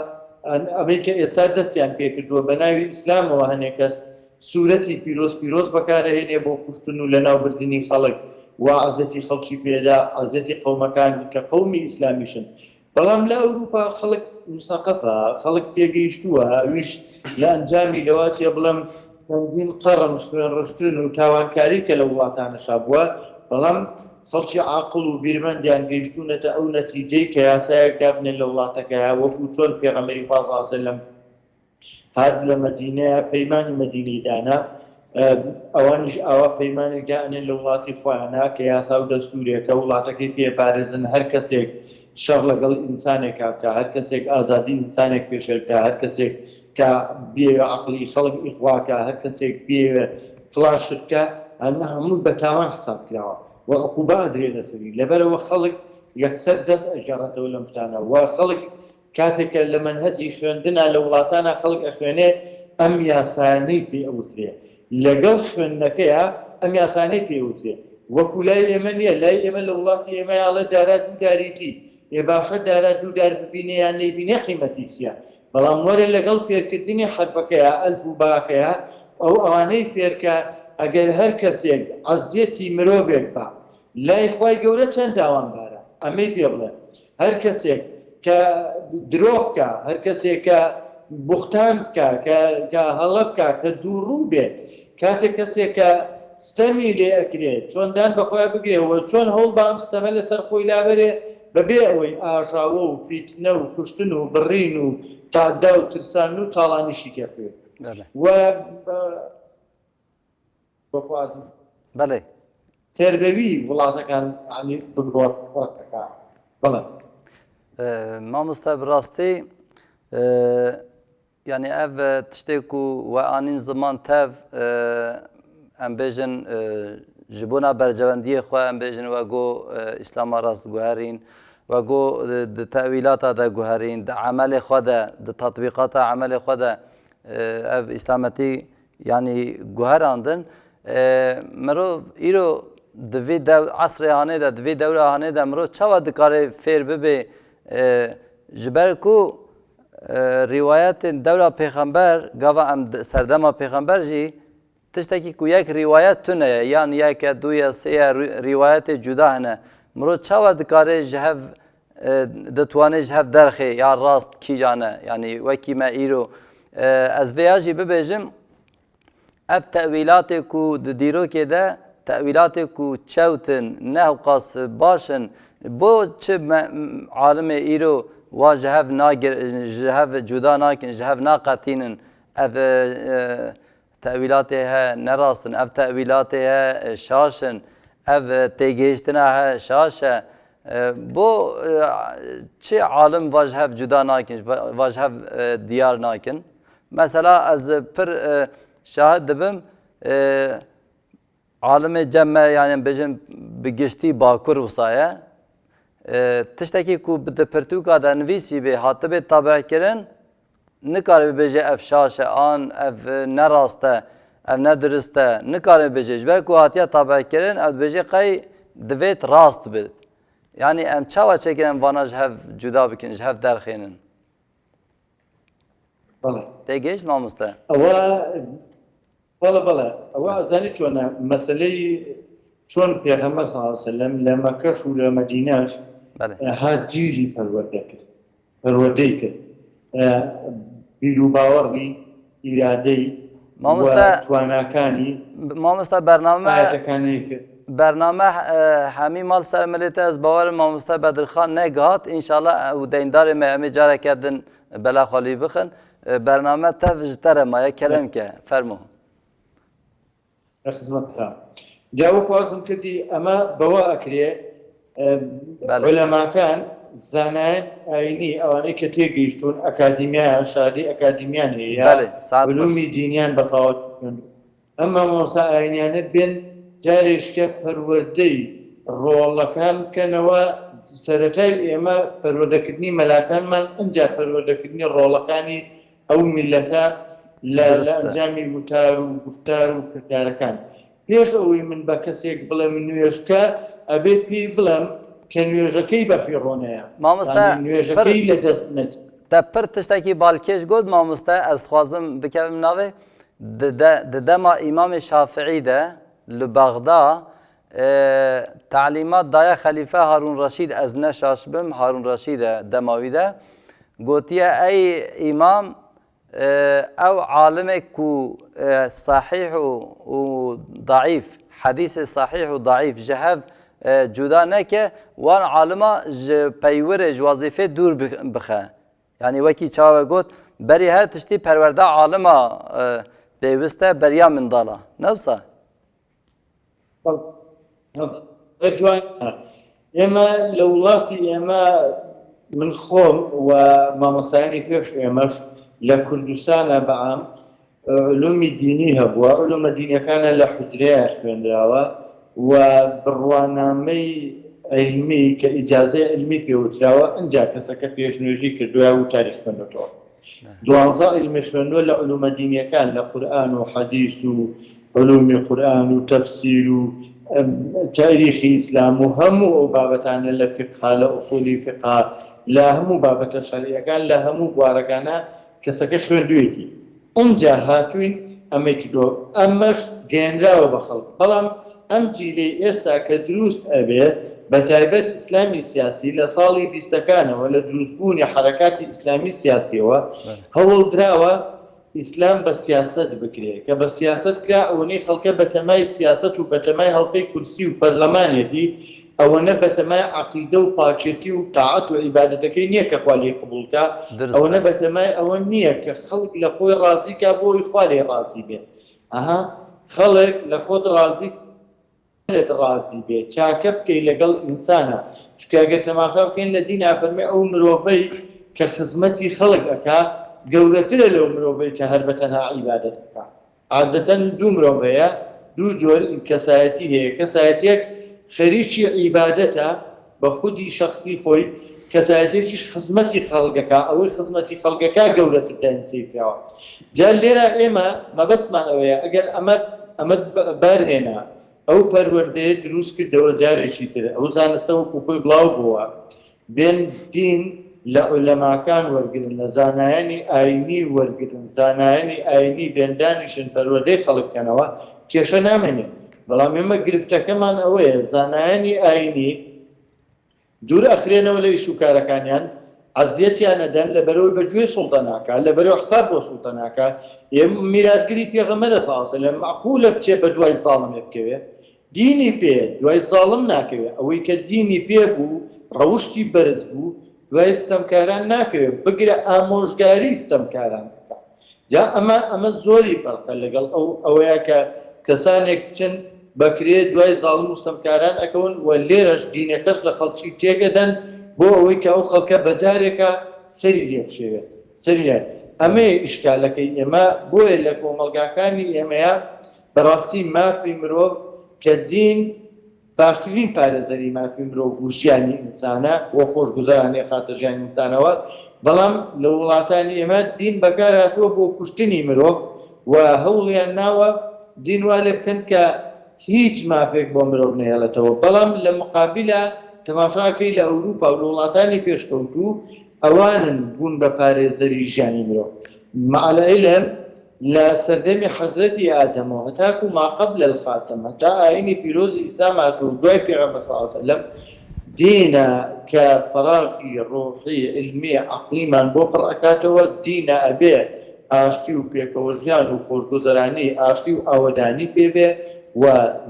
ئەمەی کە ئێستا دەستیان پێکردووە بە ناوی ئیسلامەوە هەنێ کەس. سورەتی پیرۆز پیرۆز بەکارئەهێنێ بۆ کوشتن و لەناو بردنی خەڵک وا عەزێتی خەڵکی پێدا عەزێتی قەومەکان کە قەومی ئیسلامیشن بەڵام لە ئەوروپا خەڵک مسەقەفە خەڵک تێگەیشتووە ئەویش لە ئەنجامی لەوە چێ بڵێم چەندین قەڕن خوێن ڕشتن و تاوانکاری کە لە وڵاتانەشا بووە بەڵام خەڵکی عاقڵ و بیرمەندیان گەیشتوونەتە ئەو نەتیجەی کە یاسایەک دابنێن لە وڵاتەکەیا وەکو چۆن پێغەمبەری خوا صلی اللە علیە وسلم هات لە مەدینەیە پەیمانی مەدینەی دانا، ئەوانیش ئاوا پەیمانێک دائەنێن لە وڵاتی خۆیانا کە یاسا و دەستوورێکە وڵاتەکەی پێ پارێزن، هەر کەسێک شەڕ لەگەڵ ئینسانێکا بکا، هەر کەسێک ئازادی ئینسانێک پێشێل بکا، هەر کەسێک کە بیەوێ عەقڵی خەڵک ئیغوا کا، هەر کەسێک بیەوێ فڵان شت بکا، ئەمە هەموو بە تاوان حساب کراوە و عقوبە ئەدرێ لەسەری، لەبەرئەوە خەڵک یەکسەر دەست ئەگەڕێتەوە لەم شتانە و خەڵک کاتێک کە لە مەنهەجی خوێندنا لە وڵاتانا خەڵک ئەخوێنێ ئەم یاسایانەی پێ ئەوترێ لەگەڵ خوێندنەکەیا ئەم یاسانەی پێ ئەوترێ وەکو لای ئێمە نیە لای ئێمە لە وڵاتی ئێمەیا ئەڵێ دارا دوو داری دی ئێ باشە دارا دوو دار ببینێ یان نەیبینێ قیمەتی چیە بەڵام وەرە لەگەڵ فێرکردنی حەرفەکەیا ئەلف و باکەیا ئەو ئەوانەی فێرکە ئەگەر هەر کەسێک عەزیەتی مرۆڤێک با لای خوای گەورە چەند تاوانبارە ئەمەی پێ بڵێ هەر کەسێک کە درۆ بکا هەر کەسێک کە بوختان بکا کە کە هەڵە بکا کە دووڕوو بێت کاتێک کەسێک کە ستەمی لێ ئەکرێ چۆن دان بە خۆیا بگرێ و چۆن هەوڵ با ئەم ستەمە لەسەر خۆی لابەرێ بەبێ ئەوەی ئاژاوە و فیتنە و کوشتن و بڕین و تەعدا و ترساندن و تاڵانیشی تێ بکەوێ و بخوازن. بەڵێ. تەربەوی وڵاتەکان یانی بگۆڕێتەکە. بەڵێ. مامۆستا بڕاستی یعنی ئەv تشتێک و وە ئانین زمان تەv ئەم بێژن ji bona berjewendiyê xwe em bêjin we go îslama rast guherîn we go di tewîlata de guherîn di emelê xwe de di tatbîqata emelê xwe de ev îslametî Yanî guherandin. Mirov îro di vê esrê hanê de, di vê dewra hanê de mirov çawa dikare fêr bibe ji ber ku rîwayetên dewra pêxember gava em serdema pêxember jî tiştekî ku yek rîwayet tune ye yan yek e du ye sê ye rîwayetê cuda hene. Mirov çawa dikare ji hev ditwanê ji hev derxê ya rast kîjan e yanî wekî me îro ez vê ya jî bibêjim ev tewîlatê ku di dîrokê de tewîlatê ku çewt in ne hewqas baş in bo çi me alimê îro wa ji hev nagir ji hev cuda nakin ji hev naqetînin ev Tewîlatê he ne rast in, ev tewîlatê he şaş in, ev têgihiştina he şaş e. Bo çi alim va ji hev cuda nakin, va ji hev diyar nakin. Mesela ez pir şahid dibim alimê cem me yani bêjin bi giştî bakur wisa ye. Tiştekî ku di pirtûka de nivîsî bê hatibê tabikirin Nikare bibêje ev şaş e an ev ne rast e, ev ne dirist e. Nikare bibêje. Ji ber ku hatiye tabekirin ew dibêje qey divêt rast bit. Yanî em çawa çêkin em vana ji hev cuda bikin, ji hev derxênin. Bele. Têgihişt mamoste? Ewa بەڵێ بەڵێ ئەوە ئەزانی چۆنە مەسەلەی چۆن پێغەمبەر صلی الله علیه وسلم لە مەکەش و لە مەدینەش هات جیلی پەروەردە کرد پەروەردەی کرد بیر و باوەڕی ئیرادەی مامۆستا تواناکانی مامۆستا بەرنامە ئاەکانی کرد بەرنامە هەمی ماڵ سەر ملێتە ez bawerim mamosta Bedirxan negihat inşallah ew deyndarê me em ê careke din bela xwe lî bixin Bername tev ji te re maye kerem ke fermo. لە خزمەتتا جا وەکو عەرزم کردی ئەمە بەوە ئەکرێ عولەماکان زانایان ئاینی ئەوانەی کە تێگەیشتوون ئەکادیمیایان شادی ئەکادیمیان هەیە علومی دینیان بەتەواوەتی خوێندووە ئەم مامۆستا ئاینیانە بێن جارێشکە پەروەردەی ڕۆڵەکان بکەنەوە سەرەتای ئێمە پەروەردەکردنی مەلاکانمان ئنجا پەروەردەکردنی ڕۆڵەکانی ئەو میللەتە لە ئەنجامی وتار و گوفتار و کردارەکان پێش ئەوەی من بە کەسێک بڵێم نوێژکە ئەبێ پێی بڵێم کە نوێژەکەی بەفیڕۆ نەیە مامۆستا نوێژەکەی لە دەست نەچێت. Te pir tiştekî balkêş got mamoste ez dixwazim bikevim navê. Di dema Îmamê Şafiî de li Bexda telîmat daye Xelîfe Harûn Reşîd ez ne şaş bim Harûn Reşîd e dema wî de gotiye ey îmam ew alimê ku sehîh û daîf hedîsê sehîh û daîf ji hev cuda neke wan alima ji peywirê ji wezîfê dûr bixe. Yanî wekî çawa we got, berî her tiştî perwerda alima pêwist e beriya mindala. Ne wisa? ئێمە لە وڵاتی ئێمە من خۆم و مامۆستایانی پێش ئێمەش لە کوردستانە بەعام علومی دینی هەبووە، علومە دینیەکانە لە حوجرەیە خوێنراوە و بڕوانامەی عیلمی کە ئیجازەی عیلمی پێ وتراوە ئنجا کەسەکە پێشنوێژی کردووە وتاری خوێندۆتەوە. دوانزە عیلمی خوێندووە لە علومە دینیەکان لە قورئان و حەدیس و علومی قورئان و تەفسیر و تاریخی ئیسلام و هەموو ئەو بابەتانە لە فیقها لە ئوسولی فیقها لە هەموو بابەتە شەرعیەکان لە هەموو بوارەکانە کەسەکە خوێندوویەتی ئنجا هاتووین ئەمەی کردووە ئەمەش گەیەنراوە بە خەڵک بەڵام ئەم جیلەی ئێستا کە دروست ئەبێ بە تایبەت ئیسلامی سیاسی لە ساڵی بیستەکانەوە لە دروست بوونی حەرەکاتی ئیسلامی سیاسیەوە هەوڵ دراوە ئیسلام بە سیاسەت بکرێ کە بە سیاسەت کرا ئەوەنەی خەڵکە بەتەمای سیاسەت و بەتەمای هەڵپەی کورسی و پەرلەمانێتی ئەوەنە بەتەمای عەقیدە و پاکێتی و تاعەت و عیبادەتەکەی نیە کە خوا لێی قبوڵ کا، ئەوەنە بەتەمای ئەوە نیە کە خەڵک لە خۆی ڕازی کا بۆ ئەوەی خوا لێی ڕازی بێ. ئەها خەڵک لە خۆت ڕازی لێت ڕازی بێ چاکە بکەی لەگەڵ ئینسانا چونکە ئەگەر تەماشا بکەین لە دینا فەرمێ ئەو مرۆڤەی کە خزمەتی خەڵک ئەکا گەورەترە لەو مرۆڤەی کە هەر بەتەنها عیبادەت ئەکا. عادەتەن دوو مرۆڤ هەیە، دوو جۆر کەسایەتی هەیە، کەسایەتیەک خەریکی عیبادەتە بە خودی شەخسی خۆی، کەسایەتیەکیش خزمەتی خەڵک ئەکا، ئەوەی خزمەتی خەڵک ئەکا گەورەتر دایم سەیر کراوە. جا لێرە ئێمە مەبەستمان ئەوەیە ئەگەر ئەمە ئەمەت بار هێنا، ئەو پەروەردەیە دروست کردەوە جارێکی تر ئەو زانستە وەکو خۆی بڵاو بۆوە، بێن دین لە عولەماکان وەرگرن، لە زانایانی ئاینی وەرگرن، زانایانی ئاینی بێن دانیشن پەروەردەی خەڵک بکەنەوە، کێشە نامێنێ. بەڵام ئێمە گرفتەکەمان ئەوەیە زانایانی ئاینی دوور ئەخرێنەوە لە ئیش و کارەکانیان، ئەزیەتیان ئەدەن لەبەرئەوەی بە گوێی سوڵتە ناکا، لەبەرئەوەی حساب بۆ سوڵتە ناکا، ئێ میراتگری پێغەمبەرە صلی اللە علیە وسلم مەعقولە بچێ بەدوای زاڵمێ بکەوێ؟ دینی پێ دوای زاڵم ناکەوێ، ئەوەی کە دینی پێ بوو، ڕەوشتی بەرز بوو، دوای ستەمکاران ناکەوێ، بگرە ئامۆژگاری ستەمکاران ئەکا. جا ئەمە ئەمە زۆری فەرقە لەگەڵ ئەو ئەوەیا کە کەسانێک بچن بە کرێ دوای زاڵم و ستەمکاران ئەکەون و لێرەش دینەکەش لە خەڵکی تێک ئەدەن بۆ ئەوەی کە ئەو خەڵکە بە جارێکا سەری لێ بشێوێ. سەری لێ ئەمەیە ئیشکالەکەی ئێمە، بۆیە لە کۆمەڵگاکانی ئێمەیا بەڕاستی مافی مرۆڤ کە دین باشترین پارێزەری مافی مرۆڤ و ژیانی ئینسانە و خۆشگوزەرانی ئەخاتە ژیانی ئینسانەوە، بەڵام لە وڵاتانی ئێمە دین بەکار هاتووە بۆ کوشتنی مرۆڤ و هەوڵیان ناوە دین وا لێ بکەن کە هیچ مافێک بۆ مرۆڤ نەهێڵێتەوە، بەڵام لە مقابیلا تەماشا ئەکەی لە ئەوروپا و لە وڵاتانی پێشکەوتوو ئەوانن بوون بە پارێزەری ژیانی مرۆڤ مع العلم لە سەردەمی حەزرەتی ئادەمەوە هەتاکو ما قبل الخاتم هەتا ئاینی پیرۆزی ئیسلام هاتووە و دوای پێغەمبەر صلی اللە علیە وسلم دینە کە فەراغی ڕۆحی عیلمی عەقڵیمان بۆ پڕ ئەکاتەوە دینە ئەبێ ئاشتی و پێکەوەژیان و خۆشگوزەرانی ئاشتی و ئاوەدانی پێ بێ و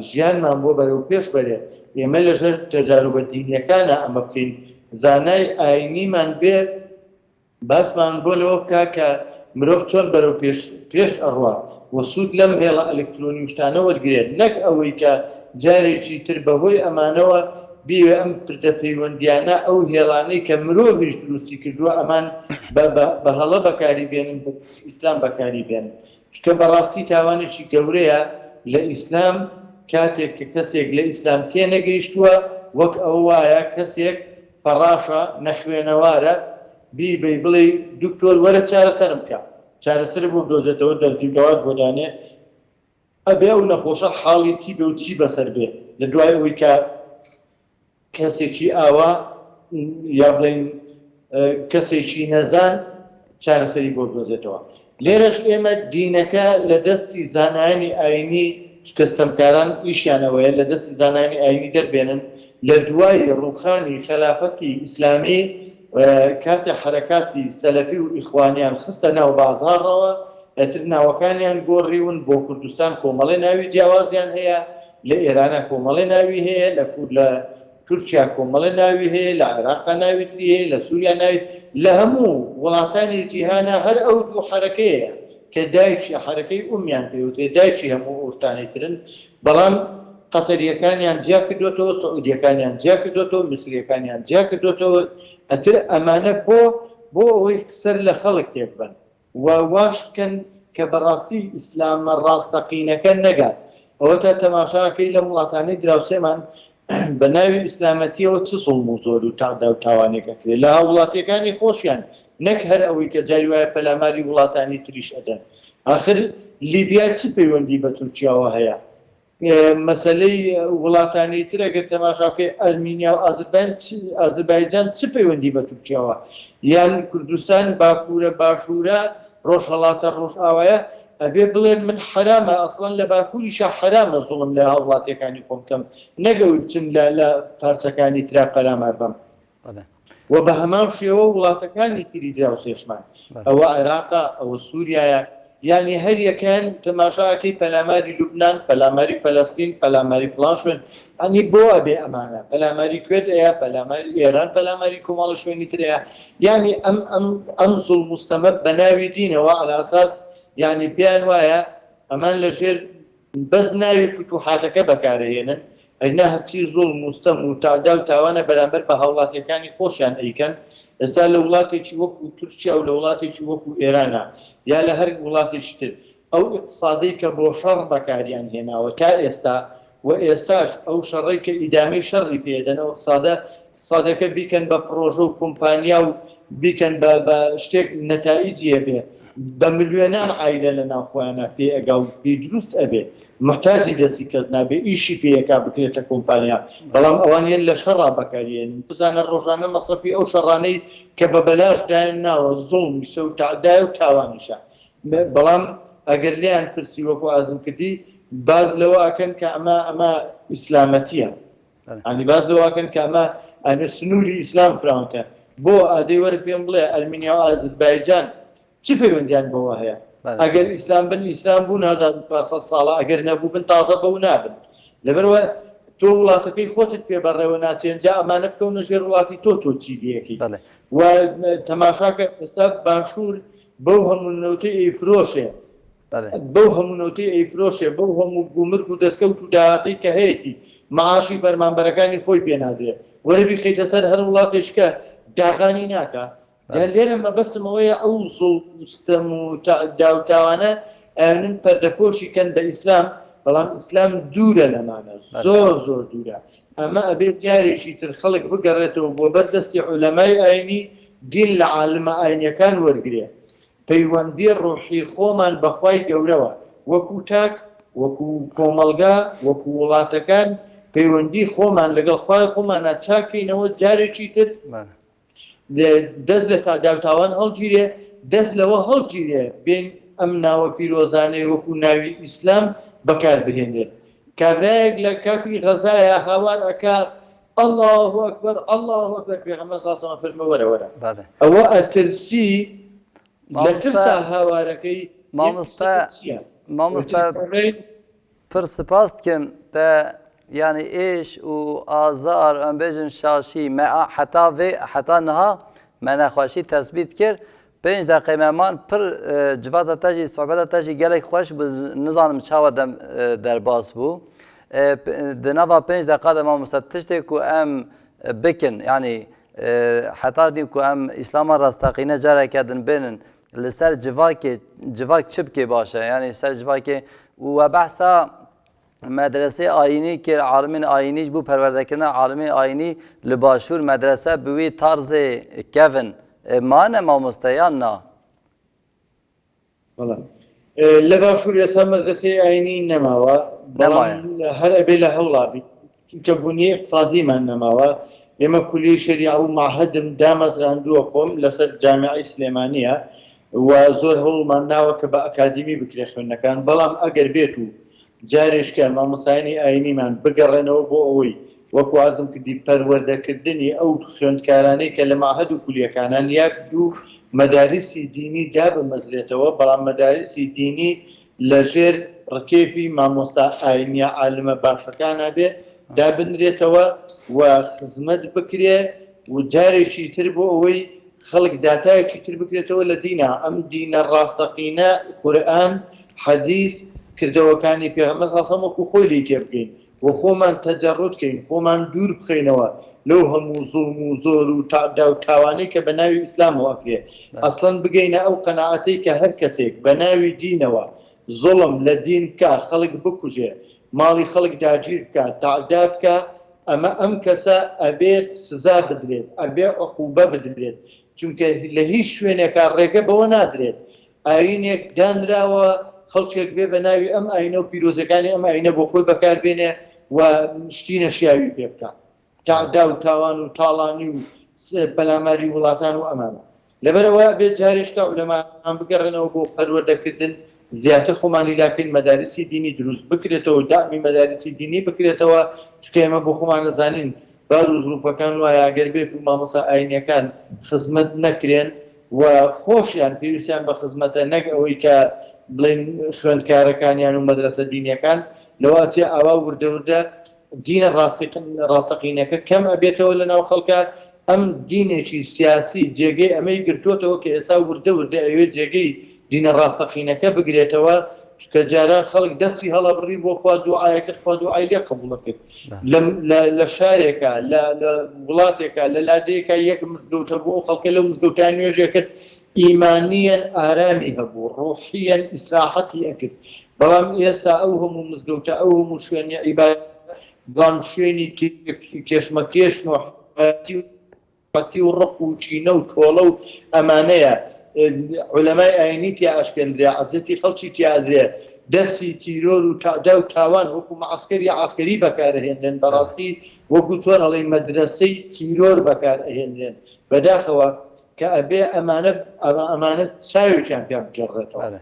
ژیانمان بۆ بەرەو پێش بەرێ ئێمە لەژێر تەجاروبە دینیەکانا ئەمە بکەین زانای ئاینیمان بێ باسمان بۆ لەوە بکا کە مرۆڤ چۆن بەرەو پێش پێش ئەڕوا و سوود لەم هێڵە ئەلکترۆنی و شتانە وەرگرێت نەک ئەوەی کە جارێکی تر بە هۆی ئەمانەوە بیەوێ ئەم پردە پەیوەندیانە ئەو هێڵانەی کە مرۆڤیش دروستی کردووە ئەمان بە بە هەڵە بەکاری بێنن بە دژی ئیسلام بەکاری بێنن چونکە بەڕاستی تاوانێکی گەورەیە لە ئیسلام کاتێک کە کەسێک لە ئیسلام تێنەگەیشتووە وەک ئەوە وایە کەسێک فەڕاشە، نەخوێنەوارە، بیبەی بڵێی دکتۆر وەرە چارەسەرم بکە، چارەسەرت بۆ بدۆزێتەوە، دەرزی و دەوات بۆ دانێ، ئەبێ ئەو نەخۆشە حاڵی چی بێ و چی بەسەر بێ لە دوای ئەوەی کە کەسێکی ئاوا یا بڵێین کەسێکی نەزان چارەسەری بۆ بدۆزێتەوە. لێرەش ئێمە دینەکە لە دەستی زانایانی ئاینی چونکە ستەمکاران ئیشیان ئەوەیە لە دەستی زانایانی ئاینی دەربێنن لە دوای ڕووخانی خەلافەتی ئیسلامی کاتێ حەرەکاتی سەلەفی و ئیخوانیان خستە ناو بازاڕەوە ئیتر ناوەکانیان گۆڕیون بۆ کوردستان کۆمەڵێ ناوی جیاوازیان هەیە لە ئێرانە کۆمەڵێ ناوی هەیە لە لە تورکیا کۆمەڵێ ناوی هەیە، لە عێراقا ناوی تری هەیە، لە سوریا ناوی، لە هەموو وڵاتانی جیهانا هەر ئەو دوو حەرەکەیە کە دایکی حەرەکەی ئومیان پێ وترێ دایکی هەموو ئەو شتانەی ترن، بەڵام قەتەرییەکانیان جیا کردۆتەوە، سعودییەکانیان جیا کردۆتەوە، میسرییەکانیان جیا کردۆتەوە، ئەتر ئەمانە بۆ بۆ ئەوەی سەر لە خەڵک تێک بەن. و واش بکەن کە بەڕاستی ئیسلامە ڕاستەقینەکە نەگات. ئەوەتا تەماشا ئەکەی لەم وڵاتانەی دراوسێمان بە ناوی ئیسلامەتیەوە چ زوڵم و زۆر و تەعدا و تاوانێک ئەکرێ لە هاووڵاتیەکانی خۆشیان نەک هەر ئەوەی کە جاری وایە پەلاماری وڵاتانی تریش ئەدەن. ئاخر لیبیا چ پەیوەندی بە تورکیاوە هەیە؟ مەسەلەی وڵاتانی تر ئەگەر تەماشا بکەی ئەرمینیا و ئازربایجان چ پەیوەندی بە تورکیاوە یان کوردستان باکوورە باشوورە ڕۆژهەڵاتە ڕۆژئاوایە ئەبێ بڵێن من حەرامە ئەسڵەن لە باکووریشا حەرامە زوڵم لە هاوڵاتیەکانی خۆم بکەم نەک ئەوەی بچم لە لە پارچەکانی ترا پەلامار بەم. وە بە هەمان شێوە وڵاتەکانی تری دراوسێشمان ئەوە عێراقە ئەوە سوریایە یانی هەر یەکەیان تەماشا ئەکەی پەلاماری لوبنان پەلاماری فەلەستین پەلاماری فڵان شوێن ئەنی بۆ ئەبێ ئەمانە پەلاماری کوێت ئەیا پەلاماری ئێران پەلاماری کۆمەڵە شوێنی تر ئەیا یانی ئەم ئەم ئەم زوڵم و ستەمە بە ناوی دینەوە عەلاساس یانی پێیان وایە ئەمان لە ژێر بەس ناوی فتوحاتەکە بەکارئەهێنن، ئەگنا هەرچی زوڵم و ستەم و تەعدا و تاوانە بەرامبەر بە هاوڵاتیەکانی خۆشیان ئەیکەن، ئێستا لە وڵاتێکی وەکو تورکیا و لە وڵاتێکی وەکو ئێرانا یا لە هەر وڵاتێکی تر ئەو ئیقتسادەی کە بۆ شەڕ بەکاریان هێناوە تا ئێستا و ئێستاش ئەو شەڕەی کە ئیدامەی شەڕی پێدەن ئەو ئیقتسادە ئیقتسادەکە بیکەن بە پڕۆژە و کۆمپانیا و بیکەن بە بە شتێک نەتائیجی هەبێ بە ملیۆنان عایلە لە ناو خۆیانا پێ ئەگا و پێی دروست ئەبێ موحتاجی دەستی کەس نابێ ئیشی پێ ئەکا بکرێتە کۆمپانیا بەڵام ئەوان یەن لە شەڕا بەکاری ئەێنن بزانە ڕۆژانە مەسرەفی ئەو شەڕانەی کە بە بەلاش دایان ناوە زوڵمیشە و تەعدایە و تاوانیشە بەڵام ئەگەر لێیان پرسی وەکو عەرزم کردی باس لەوە ئەکەن کە ئەمە ئەمە ئیسلامەتیە یانی باس لەوە ئەکەن کە ئەمە ئەمە سنووری ئیسلام فراوانکە بۆ ئادەی وەرە پێم بڵێ ئەرمینیا و ئازربایجان چ پەیوەندیان بەوە هەیە ئەگەر ئیسلام بن ئیسلام بوون 1400 ساڵە ئەگەر نەبوو بن تازە بەو نابن لەبەرەوە تۆ وڵاتەکەی خۆتت پێ بەڕێوە ناچێن جا ئەمانە بکەونە ژێر وڵاتی تۆ تۆ چی لەکەی و تەماشاکە ئێستا باشوور بەو هەموو نەوتەی ئەیفرۆشێ بەو هەموو نەوتەی ئەیفرۆشێ، بەو هەموو گومرگ و دەستکەوت و داهاتەی کە هەیەتی، مەعاشی فەرمانبەرەکانی خۆی پێ نادرێ. وەرە بیخەیتە سەر هەر وڵاتێکیکە داغانی ناکا. جا لێرە مەبەستم ئەوەیە ئەو زوڵم و ستەم و تەعدا و تاوانە ئەیانن پەردەپۆشی کەن بە ئیسلام، بەڵام ئیسلام دوورە لەمانە، زۆر زۆر دوورە. ئەمە ئەبێ جارێکی تر خەڵک بگەڕێتەوە بۆ بەر دەستی عولەمای ئاینی، دین لە عالمە ئاینیەکان وەرگرێ. پەیوەندی ڕۆحی خۆمان بە خوای گەورەوە وەکو تاک، وەکو کۆمەڵگا، وەکو وڵاتەکان پەیوەندی خۆمان لەگەڵ خوای خۆمانا چاک کەینەوە جارێکی تر دەست لە تاداو تاوان هەڵگیرێ دەست لەوە هەڵگیرێ بێن ئەم ناوە پیرۆزانەی وەکو ناوی ئیسلام بەکار بهێنرێت کابرایەک لە کاتی غەزایە هاوار ئەکا اللە اکبر اللە اکبر پێغەمبەر صلی اللە علیه و سلم فەرمووی وەرە وەرە بەڵێ ئەوە ئەترسی لە مامۆستا ترسا هاوارەکەی مامۆستا چییە مامۆستا پر سپاس دکەم te yani êş û azar em bêjin şaşî me a heta vê heta niha me nexweşî tesbît kir Pênc deqê me man pir civata te jî sohbeta te jî gelek xweş bû nizanim çawa dem derbas bû. Di nava pênc deqa de mamoste tiştê ku em bikin yanî heta dî ku em îslama rasteqîne careke din bênin li ser civakê civak çi bikê baş e yanî ser civakê û we behsa Medresê ayînî kir alimên ayînî ji bo perwerdekirina alimên ayînî li başûr medrese bi wî tarzê kevin mane mamoste yan na? Bala. لە باشوور ئێستا مەدرەسەی ئاینی نەماوە بەڵام هەر ئەبێ لە هەوڵا بین چونکە بونیەی ئیقتسادیمان نەماوە ئێمە کولیەی شەریعە و مەعهەدم دامەزراندووە خۆم لەسەر جامیعەی سلێمانیە. و زۆر هەوڵمان ناوە کە بە ئەکادیمی بکرێ خوێندنەکان، بەڵام ئەگەر بێت و جارێشکە مامۆستایانی ئایینیمان بگەڕێنەوە بۆ ئەوەی وەکو عەرزم کردی پەروەردەکردنی ئەو خوێندکارانەی کە لە مەعهەد و کولیەکانان یاک دوو مەداریسی دینی دابمەزرێتەوە، بەڵام مەداریسی دینی لە ژێر ڕکێفی مامۆستا ئاینیە عالمە باشەکانا بێ دابنرێتەوە و خزمەت بکرێ و جارێکی تر بۆ ئەوەی خەڵک داتایەکی تر بکرێتەوە لە دینا، ئەم دینە ڕاستەقینە قورئان، حەدیس، کردەوەکانی پێغەمبەر صلی اللە علیە وسلم وەکو خۆی لێی تێبگەین و خۆمان تەجەڕود کەین، خۆمان دوور بخەینەوە لەو هەموو زوڵم و زۆر و تەعدا و تاوانەی کە بە ناوی ئیسلامەوە ئەکرێ، ئەسڵەن بگەینە ئەو قەناعەتەی کە هەر کەسێک بە ناوی دینەوە زوڵم لە دین بکا، خەڵک بکوژێ، ماڵی خەڵک داگیر بکا، تەعدا بکا، ئەمە ئەم کەسە ئەبێت سزا بدرێت، ئەبێ عقوبە بدرێت، چونکە لە هیچ شوێنێکا ڕێگە بەوە نادرێت ئایینێک دانراوە خەڵکێک بێ بە ناوی ئەم ئایینە و پیرۆزەکانی ئەم ئایینە بۆ خۆی بەکار بێنێ و شتی نەشیاوی پێ بکا، تەعدا و تاوان و تاڵانی و پەلاماری وڵاتان و ئەمانە. لەبەرئەوە ئەبێت جارێشکە عولەماکان بگەڕێنەوە بۆ پەروەردەکردن زیاتر خۆمان هیلاکەین مەداریسی دینی دروست بکرێتەوە دەعمی مەداریسی دینی بکرێتەوە چونکە ئێمە بۆ خۆمان ئەزانین بار و زروفەکان وایە ئەگەر بێت و مامۆستا ئاینیەکان خزمەت نەکرێن و خۆشیان پێویستیان بە خزمەتە نەک ئەوەی کە بڵێن خوێندکارەکانیان و مەدرەسە دینیەکان لەوە ئەچێ ئاوا وردە وردە دینە ڕاستەقینەکە کەم ئەبێتەوە لە ناو خەڵکا، ئەم دینێکی سیاسی جێگەی ئەمەی گرتۆتەوە کە ئێستا وردە وردە ئەیەوێت جێگەی دینە ڕاستەقینەکە بگرێتەوە، چونکە جاران خەڵک دەستی هەڵەبڕی بۆ خوا دوعایە کرد خوا دوعای لێ قبوڵ کرد، لە شارێکا لە وڵاتێکا لە لادێکا یەک مزگەوت هەبوو ئەو خەڵکە لەو مزگەوتە نوێژێ کرد ئیمانیەن ئارامی هەبوو، ڕۆحیەن ئیسراحەتی ئەکرد، بەڵام ئێستا ئەو هەموو مزگەوتە، ئەو هەموو شوێنی عیبادەتە، بەڵام شوێنی کێشمەکێشن و حەتی و پەتی و ڕق و کینە و تۆڵە و ئەمانەیە، عولەمای ئاینی تیا ئەشکێندرێ، عەزیەتی خەڵکی تیا ئەدرێ، دەرسی تیرۆر و تەعدا و تاوان وەکو مەعەسکەری عەسکەری بەکارئەهێنرێن، بەڕاستی وەکو چۆن ئەڵێی مەدرەسەی تیرۆر بەکارئەهێنرێن، بەداخەوە کە ئەبێ ئەمانە ئەمانە چاوێکیان پیا بگێڕرێتەوە. بەڵێ.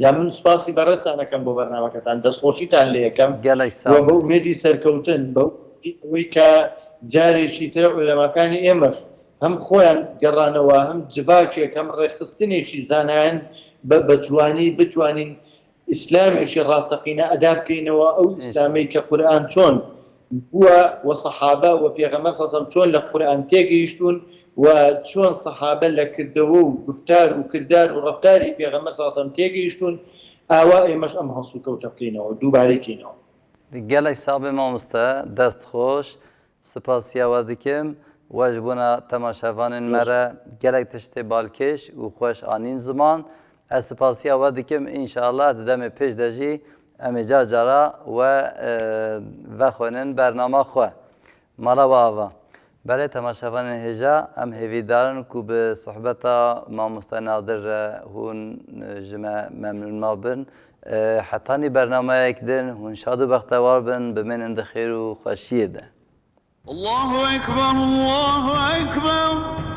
جا من سوپاسی بەڕێزتان ئەکەم بۆ بەرنامەکەتان دەستخۆشیتان لێ ئەکەم گەلەک و ساغ بە بی. ئومێدی سەرکەوتن بە ئومێدی ئەوەی کە جارێکی تر عولەماکانی ئێمەش هەم خۆیان گەڕانەوە هەم جڤاکێک هەم ڕێکخستنێکی زانایان بە بە جوانی بتوانین ئیسلامێکی ڕاستەقینە ئەدا بکەینەوە، ئەو ئیسلامەی کە قورئان چۆن بووە و سەحابە و پێغەمبەر صلی اللە علیە و سلم چۆن لە قورئان تێگەیشتوون و چۆن سەحابە لە کردەوە و گوفتار و کردار و ڕەفتاری پێغەمبەر صلی اللە علیە و سلم تێگەیشتوون، ئاوا ئێمەش ئەم هەڵسوکەوتە بکەینەوە، دووبارەی کەینەوە. گەلەک ساغ بێ مامۆستا دەست خۆش. سپاسیا we dikim. We ji bona temaşevanên me re gelek tiştê balkêş û xweş anîn ziman. Ez spasiya we dikim înşallah di demê pêş de jî em ê car cara we vexwînin bernama xwe. Mala we ava. Belê temaşevanên hêja em hêvîdar in ku bi sohbeta mamoste Nadir re hûn ji me memnûn mabin. Hetanî bernameyek din hûn şad û bextewar bin, bimênin di xêr û xweşiyê de. Allahu Ekber, Allahu Ekber.